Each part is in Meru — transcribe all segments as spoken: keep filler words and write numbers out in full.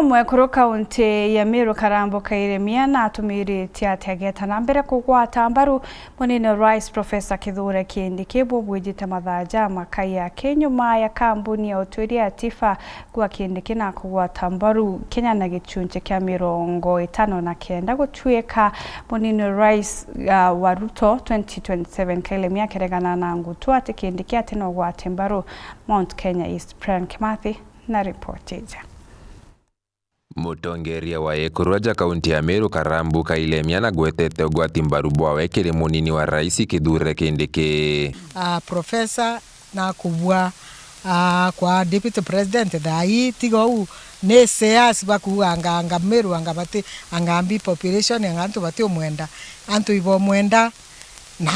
Mwekuru kaunti ya Meru Karambu Kairemia natumiritie ati ageta na mbere kugwata mbaru munini wa Rais Professor Kithure Kindiki bubwijite mathaa jamakai aki nyuma ya kambuni ya utwiria ya Tifa gwa Kindiki na kugwata mbaru kinya na gichunchi kia mirongo itano na kenda gutuika munini wa Rais, uh, wa Ruto twenty twenty-seven. Kairemia akiregana na ngutu ati Kindiki ati no gwate mbaru Mount Kenya East. Brian Kimathi na ripoti ija. Mutongeria wa ekuru aja kaunti ya Meru Karambu Kairemia nagwetete ugwati mbaru bwawe kiri munini wa rais Kithure Kindiki. Ah, Professor nakubua, ah, kwa deputy president thaa ii, tiga uu ni seas bakuuga anga, anga Meru, anga bati, anga mbi population, anga antu bati umwenda. Antu ibomwenda. Na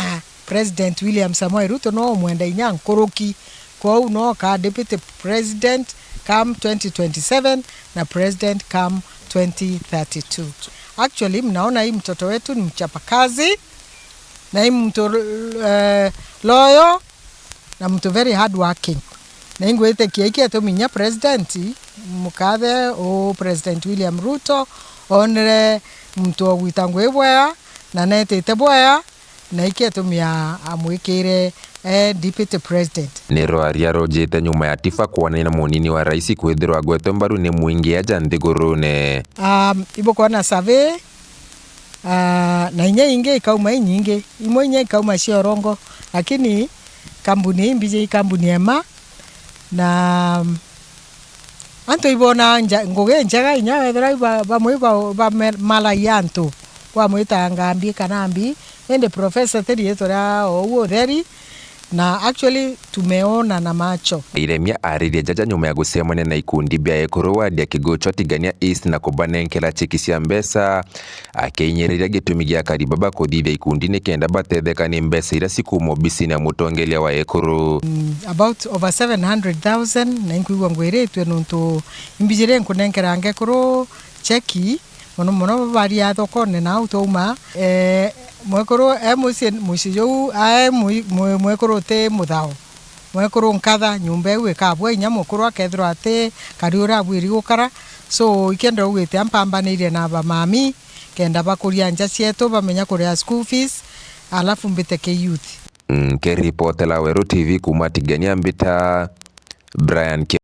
President William Samoei Ruto no umwenda inya nkuruki. Kwou no ka deputy president come twenty twenty-seven na president come twenty thirty-two. Actually, mnaona hii mtoto wetu ni mchapakazi, na hii mtu, eh, loyal, na mtu very hard working. Na ingwitikia iki atumi inya president, mukathe u President William Ruto, onere mtu ogwita ngui bwea, na netite bwea, na iki atumi a-, amwikire, eh, deputy president. Ni rwaria rujite nyuma ya Tifa kwonania na munini wa rais kwithirwa agwetwe mbaru ni mwingi aja nthigurune. Um, ibukwona survey, ah, na inya ingi ikauma inyingi, imwe inya ikauma cia urongo, lakini kambuni ii mbiji i kambuni ema, na antu ibona nja-, ngugi njega inya wethira iba-, bamwe iba-, bamalaia antu, bamwita ngambi kana mbi, indi professor ti riitwa ria ou utheri, na actually tumeona na macho. Iremia aririe jaja nyuma ya gucemania na ikundi bia ekuru wadi ya Kiguchwa Tigania East na kubanenkera cheki cia mbeca, akiinyiriria gitumi gia Karibaba kuthithia ikundi nikenda batetheka ni mbeca iria cikuuma obisine ya mutongeria wa ekuru. Mm, about over seven hundred thousand, na inkwigua ngwiritue nontu imbijire nkunenkeranga ekuru cheki, mono mono baria thokone na au twauma. Eh, mwekuru e mucii, mucii juu, ae mwi-, mwi-, mwekuru ti muthao. Mwekuru nkatha, nyomba iu ikabua inya mukuru akethirwa ati kari uria abwiri gukara. So, ikenda ugite ampambanirie na bamami, kenda bakuria nja cietu, bamenya kuria school fees, alafu mbite ki youth. Nkiripotera Weru T V kuuma Tigania, mbita Brian Ki-